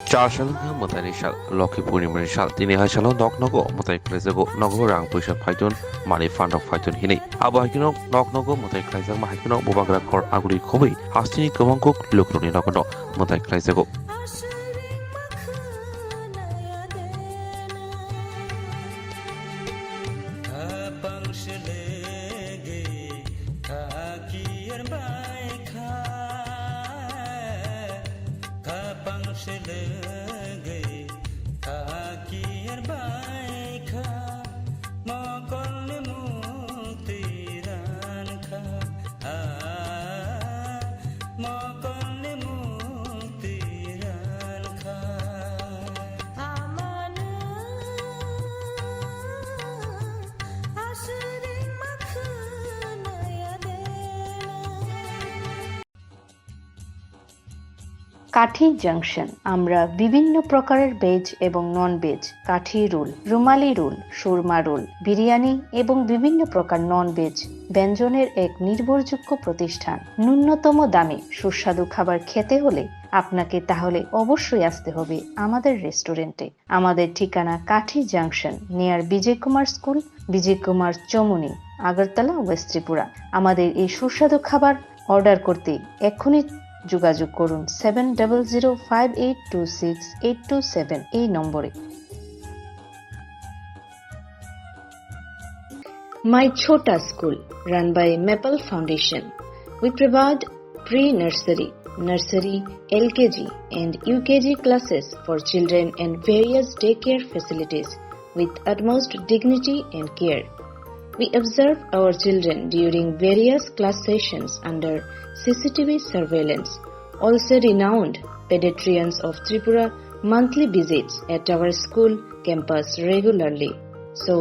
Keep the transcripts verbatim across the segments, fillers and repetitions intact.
Char salwngkha mwtaini sal, Lokhi Purnimani sal. Tini hai salo nok nogo mwtai khlaijago, nogo rang puisa phaitun, mani phanrok phaitun hinwi. Abo hai kheno nok nogo mwtai khlaijakma hai kheno bubagra khor aguli khobwi hasteni kwbang kuk lukurokni nogo no mwtai khlaijago. Khapang selege thakir bai kha, khapang selege thakir bai kha, mokolni mukti ran kha, ah, mokolni mukti ran kha. Amanu aswrwng makhwnaya dena. কাঠি জাংশন। আমরা বিভিন্ন প্রকারের ভেজ এবং non veg, কাঠি রোল, রুমালি রোল, সুরমা রোল, বিরিয়ানি এবং বিভিন্ন প্রকার non veg ব্যঞ্জনের এক নির্ভরযোগ্য প্রতিষ্ঠান। ন্যূনতম দামে সুস্বাদু খাবার খেতে হলে আপনাকে তাহলে অবশ্যই আসতে হবে আমাদের রেস্টুরেন্টে। আমাদের ঠিকানা কাঠি junction, near Bijoy Kumar school, Bijoy Kumar Chowmuhani, Agartala, west Tripura. আমাদের এই সুস্বাদু খাবার অর্ডার করতে এক্ষুনি যোগাযোগ করুন seven double zero five eight two six eight two seven এই নম্বরে। My Chhota School, run by Maple Foundation. We provide pre-nursery, nursery, L K G and U K G classes for children and various daycare facilities with utmost dignity and care. We observe our children during various class sessions under C C T V surveillance. Also renowned pediatricians of Tripura monthly visits at our school campus regularly. So,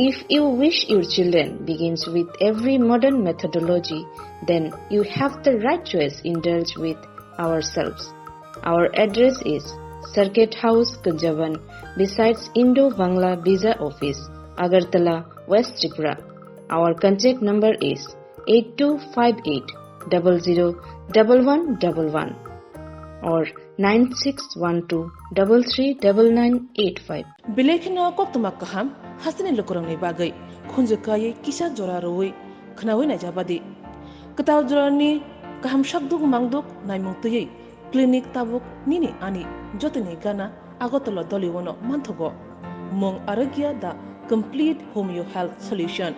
if you wish your children begins with every modern methodology, then you have the right choice. Indulge with ourselves. Our address is Circuit House, Kunjaban, besides Indo-Bangla Visa Office, Agartala, West Tripura. Our contact number is eight two five eight double zero double one double one or nine six one two double three double nine eight five. Belai kheno koktwma kaham hasteni lukurokni bagwi khunju kaiwi kisa jora rwui khnaui naijabadi. Kwtal jorani kaham sakduk mangduk naimung twiwi clinic tabuk nini ani jotoni gana Agartala Doliwono manthogo. Mung Arogya the Complete Homeo Health Solution.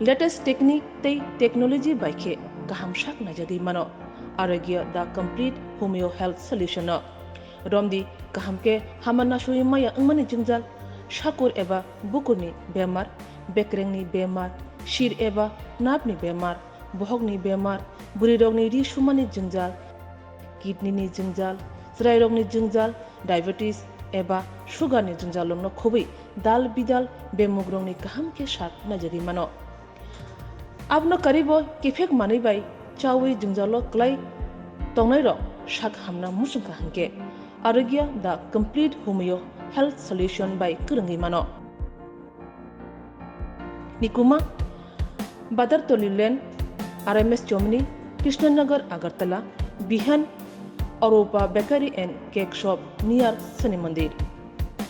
Latest technique tei technology bai khe kaham sak naijagwi mano Arogya the Complete Homeo Health Solution no. Romdi kaham khe hama nasui maya wngmani jwngjal, sakur eba bukurni bemar, bekrengni bemar, sir eba napni bemar, bohokni bemar, bwrwirokni ri sumani jwngjal, kidney ni jwngjal, chwrairokni jwngjal, diabetes eba sugar ni jwngjalrokno khobwi dal bidal bemugrokni kaham khe sak naijagwi mano. Abono karibo kiphek manwi bai chawi jwngjalo kwlai tongnairok sak hamna muchungkha hinkhe Arogya the Complete Homeo Health Solution bai kwrwngwi mano. Nikuma, Badartoli Lane, R M S Chomni, Krishnanagar, Agartala, Bihan, Arupa Bakery and Cake Shop near Shani Mandir.